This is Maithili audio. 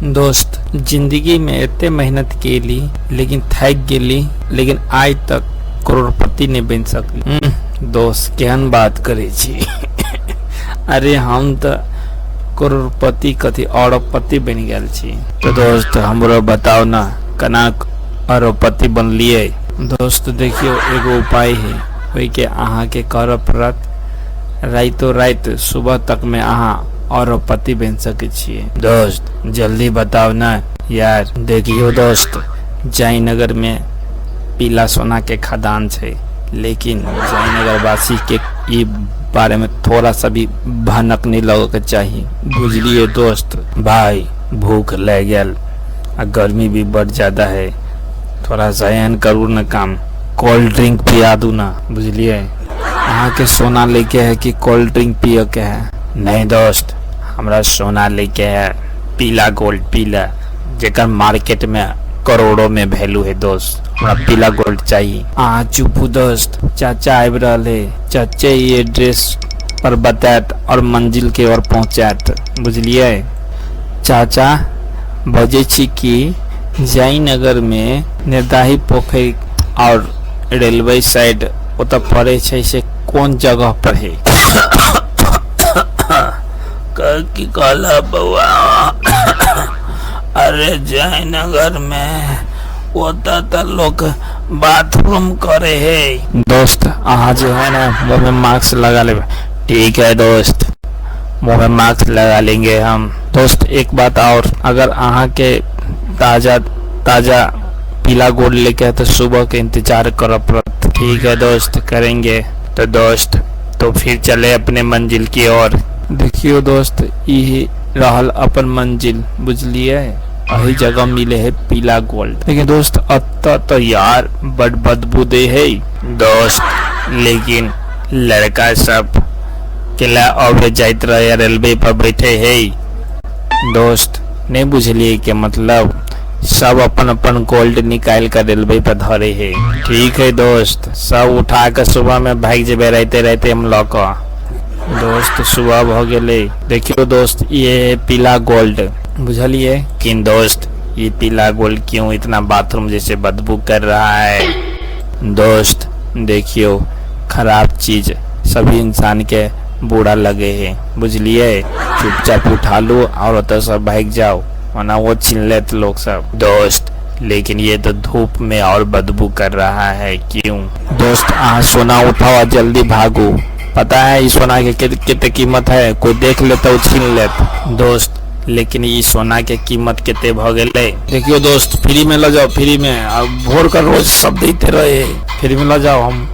दोस्त, जिंदगी में एते मेहनत केली लेकिन थाकि गेली, लेकिन आइ तक करोड़पति नहीं बनि सकली। दोस्त, केहन बात करै छी? अरे हम तऽ करोड़पति कथी, अरबपति बनि गेल छी। तऽ दोस्त, हमरो बताउ ना, केना अरबपति बनलियै? दोस्त, देखियौ, एगो उपाय है, ओहिके अहाँके करऽ पड़त। राइतो राति सुबह तक में अहाँ अरबपति बनि सकै छियै। दोस्त, जल्दी बताउ ना यार। देखियौ दोस्त, जयनगर में पीला सोना के खदान छै, लेकिन जयनगर वासी के ई बारे में थोड़ा सा भी भनक नहीं लगे के चाही, बुझलिए दोस्त? भाई, भूख लग गेल आ गर्मी भी बड़ ज्यादा है। थोड़ा सा एहन करू न काम, कोल्ड ड्रिंक पिया दू ना, बुझलिए? अहाँके सोना लेके है कि कोल्ड ड्रिंक पिए के है? नहीं दोस्त, हमरा सोना लेके है, पीला गोल्ड, पीला, जेकर मार्केट में करोड़ों में वैल्यू है। दोस्त, हमरा पीला गोल्ड चाहिए। अहाँ चुपू दोस्त, चाचा आबि रहल है। चाचे ये एड्रेस पर बतायत और मंजिल के ओर पहुंचायत, बुझलिए? चाचा, बजै छी कि जयनगर में निर्दाही पोखरि और रेलवे साइड ओतऽ पड़ै छै, से कोन जगह पर है? की कहला बउआ? अरे, जयनगर में ओतऽ तऽ लोक बाथरूम करे है। दोस्त, अहाँ जे है ना, मुँह में मास्क लगा लेबै। ठीक है दोस्त, मुँह में मास्क लगा लेंगे हम। दोस्त, एक बात और, अगर अहाँ के ताजा ताजा पीला गोल्ड लेके है तो सुबह के इंतजार करऽ पड़त। ठीक है दोस्त, करेंगे। तो दोस्त, तो फिर चले अपने मंजिल की ओर। देखियो दोस्त, ई रहल अपन मंजिल, बुझलिए? एही जगह मिले है पीला गोल्ड। लेकिन दोस्त, अतः तो यार बड़ बदबू दे है। दोस्त, लेकिन लड़का सब केला अबे जाइत रहे, रेलवे पर बैठे है? दोस्त, नहीं बुझलिए के मतलब, सब अपन अपन गोल्ड निकाल कर रेलवे पर धरे है। ठीक है दोस्त, सब उठा के सुबह में भाग जेबै, राते राते हम लऽ कऽ। दोस्त, सुबह भ गेलै। देखियो दोस्त, ये है पीला गोल्ड, बुझलिए? लेकिन दोस्त, ये पीला गोल्ड क्यों इतना बाथरूम जैसे बदबू कर रहा है? दोस्त, देखियो, खराब चीज सभी इंसान के बुरा लगे है, बुझलिए? चुपचाप उठा लो और ओतऽ से भाग जाओ, वरना वो छीन लेत लोग सब। दोस्त, लेकिन ये तो धूप में और बदबू कर रहा है, क्यों? दोस्त, अहाँ सोना उठाओ आ जल्दी भागू। पता है इस सोना के कितने कीमत है? कोई देख लेता, वो छीन लेत। दोस्त, लेकिन ई सोना के कीमत कते भ गेलै? देखियो दोस्त, फ्री में ल जाओ, फ्री में। आ भोर का रोज सब देते रहे, फ्री में ल जाओ हम।